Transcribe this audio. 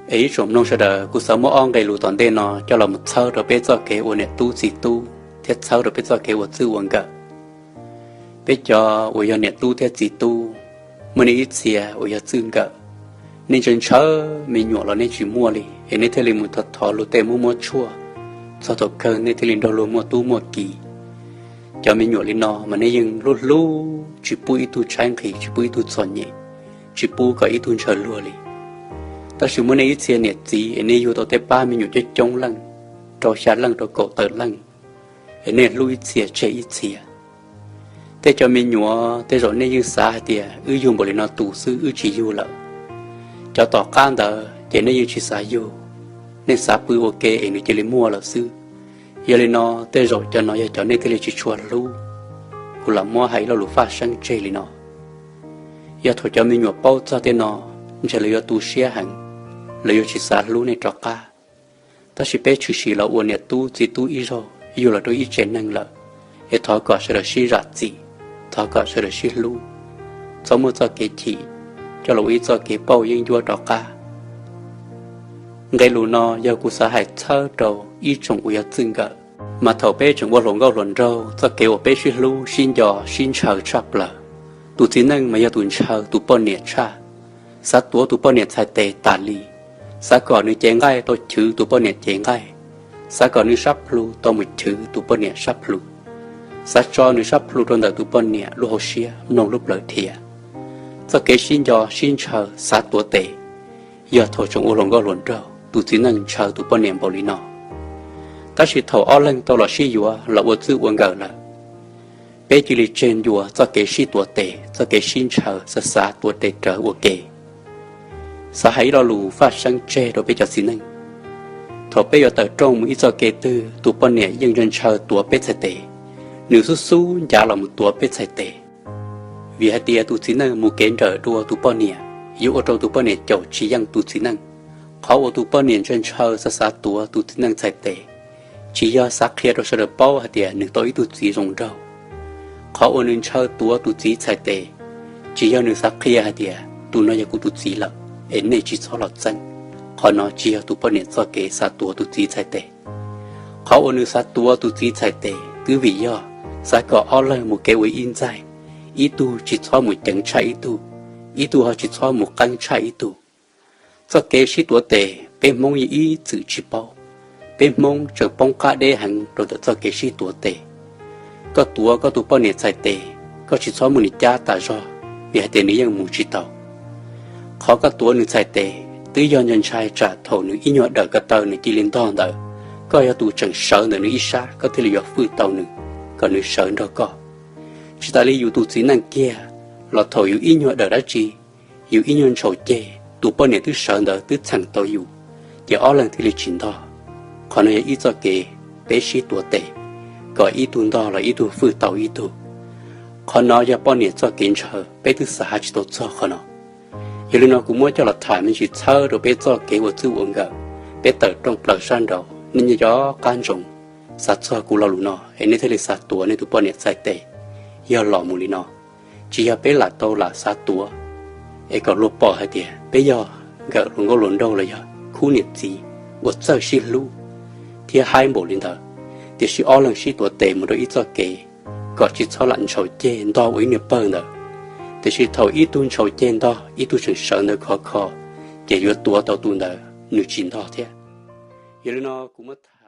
Es ib tsoom mloog sawv daws, kuv xav muab ob nqe lus tom ntej no coj los mus txhawb rau peb txoj kev ua niam tub txiv tub thiab txhawb rau peb txoj kev ua txwj ua nkawm. Peb cov uas yog niam tub thiab txiv tub, muaj nej ib txhia uas yog txwj nkawm, nej ntshaw ntshaw me nyuam los nej tsis muaj li, es nej thiaj li mus thov thov luag tej muab muab tshuaj, txog thaum kawg nej thiaj li nrog luag muaj tub muaj kiv. Cov me nyuam li no mas nej yeej hlub hlub, tsis pub ib tug tshaib nqhis, tsis pub ib tug txom nyem, tsis pub kom ib tug ntshaw luag li. Tab sis muaj nej ib txhia niam txiv es nej yug tau tej pab me nyuam coob coob leej, rau xya leej rau kaum tawm leej, es nej hlub ib txhia tseg ib txhia. Tej cov me nyuam tej zaum nej yeej xav hais tias wb yug npaum li no tus xwb, wb tsis yug lawm. Cov tom qab ntawd ces nej yeej tsis xav yug, nej xav pw ua ke es nws cia li muaj lawm xwb. Yog li no tej zaum cov no yog cov nej thiaj li tsis tshua hlub. Kuv lam muab hais ib lo lus faj seeb tseg li no. Yog thaum cov me nyuam paub txog tej no, ntshe lawv yuav tu siab heev, lawv yuav tsis xav hlub nej rov qab. Tab sis peb tshwm sim los ua niam tub txiv tub ib zaug, yug los rau ib tsev neeg lawm, es thov kom sawv daws sib zam txim, thov kom sawv daws sib hlub, txhob muaj txoj kev chim coj los ua ib txoj kev pauj yeeb ncuab rov qab. Nqe lus no yog kuv xav hais txhawb rau ib tsoom uas yog txwj nkawm, mas thaum peb tseem ua hluas nkauj hluas nraug, txoj kev uas peb sib hlub sib nco sib ntshaw tshaj plaws. Tus txiv neej mas yog tus ntshaw tus poj niam tshaj, xav tuav tus poj niam txhais tes tas li, xav kom nws cev nqaij tau chwv tus poj niam cev nqaij, xav kom nws sab plhu tau mus chwv tus poj niam sab plhu, xav tso nws sab plhu rau ntawm tus poj niam lub hauv siab mloog lub plawv dhia. Txoj kev sib nco sib ntshaw xav tuav tes, yog thaum tseem ua hluas nkauj hluas nraug tus txiv neej ntshaw tus poj niam npaum li no. Tab sis thaum ob leeg tau los sib yuav los ua txwj ua nkawm lawm, peb cia li tseg ncua txoj kev sib tuav tes, txoj kev sib ntshaw xav xav tuav tes rawv ua ke. Xav hais ib lo lus faj seeb tseg rau peb cov txiv neej. Thaum peb yuav tawm rooj mus ib txoj kev twg, tus poj niam yeej ntshaw ntshaw tuav peb txhais tes, nws xub xub ncav los mus tuav peb txhais tes. Vim hais tias tus txiv neej mus kev nrawm dua tus poj niam, yuav ua rau tus poj niam caum tsis yeej tus txiv neej. Qhov uas tus poj niam ntshaw ntshaw xav xav tuav tus txiv neej txhais tes, tsis yog xav qhia rau sawv daws paub hais tias nws tau ib tug txiv zoo nraug. Qhov uas nws ntshaw tuav tus txiv txhais tes, tsis yog nws xav qhia hais tias tus no yog kuv tus txiv lawm, es nej tsis txhob los txeeb. Qhov no tsis yog tus poj niam txoj kev xav tuav tus txiv txhais tes. Qhov uas nws xav tuav tus txiv txhais tes twb vim yog xav kom ob leeg mus kev ua ib ntxaig, ib tug tsis txhob mus ceev tshaj ib tug, ib tug ho tsis txhob mus qeeb tshaj ib tug. Txoj kev sib tuav tes peb Hmoob yeej ib txwm tsis paub. Peb Hmoob tseem poob qab deb heev rau ntawm txoj kev sib tuav tes. Koj tuav koj tus poj niam txhais tes, koj tsis txhob muab nws cab tas zog, vim hais tias nws yeej mus tsis tau. Qhov koj tuav nws txhais tes twb yog ntshai tsam thaum nws ib nyuag dawm ko taw nws cia li ntog ntawd, koj yog tus tseem sawv ntawm nws ib sab, koj thiaj li yuav fwj tau nws kom nws sawv nrog koj. Tsis tas li yus tus txiv neej kiag los thaum yus ib nyuag dawm dab tsi, yus ib nyuag ntshaus ceg, tus poj niam twb sawv ntawd twb txheem tau yus, ces ob leeg thiaj li tsis ntog. Qhov no yog ib txoj kev peb sib tuav tes, kom ib tug ntog los ib tug fwj tau ib tug. Qhov no yog poj niam txoj kev ntshaw, peb twb xav hais tsis tau txog qhov no. Yog li no kuv muab coj los tham me ntsis txhawb rau peb txoj kev ua txwj ua nkawm, peb tawm rooj plaws sab nraud, nej nyob cov qab ntsoov, xav txog kuv lo lus no es nej thiaj li xav tuav nej tus poj niam txhais tes. Yog los mus li no, tsis yog peb lam tau lam xav tuav es kom luag pom hais tias peb yog nkawm hluas nkauj hluas nraug los yog khub niam txiv uas txawj sib hlub thiab haib npaum li ntawd, tiam sis ob leeg sib tuav tes mus rau ib txoj kev kom tsis txhob lam ntshaus ceg ntog ua ib niag pawg ntawd. Tiam sis thaum ib tug ntshaus ceg ntog, ib tug tseem sawv ntawd khov kho, ces yuav tuav tau tus ntawd nws tsis ntog thiab. Yog li no kuv muab tham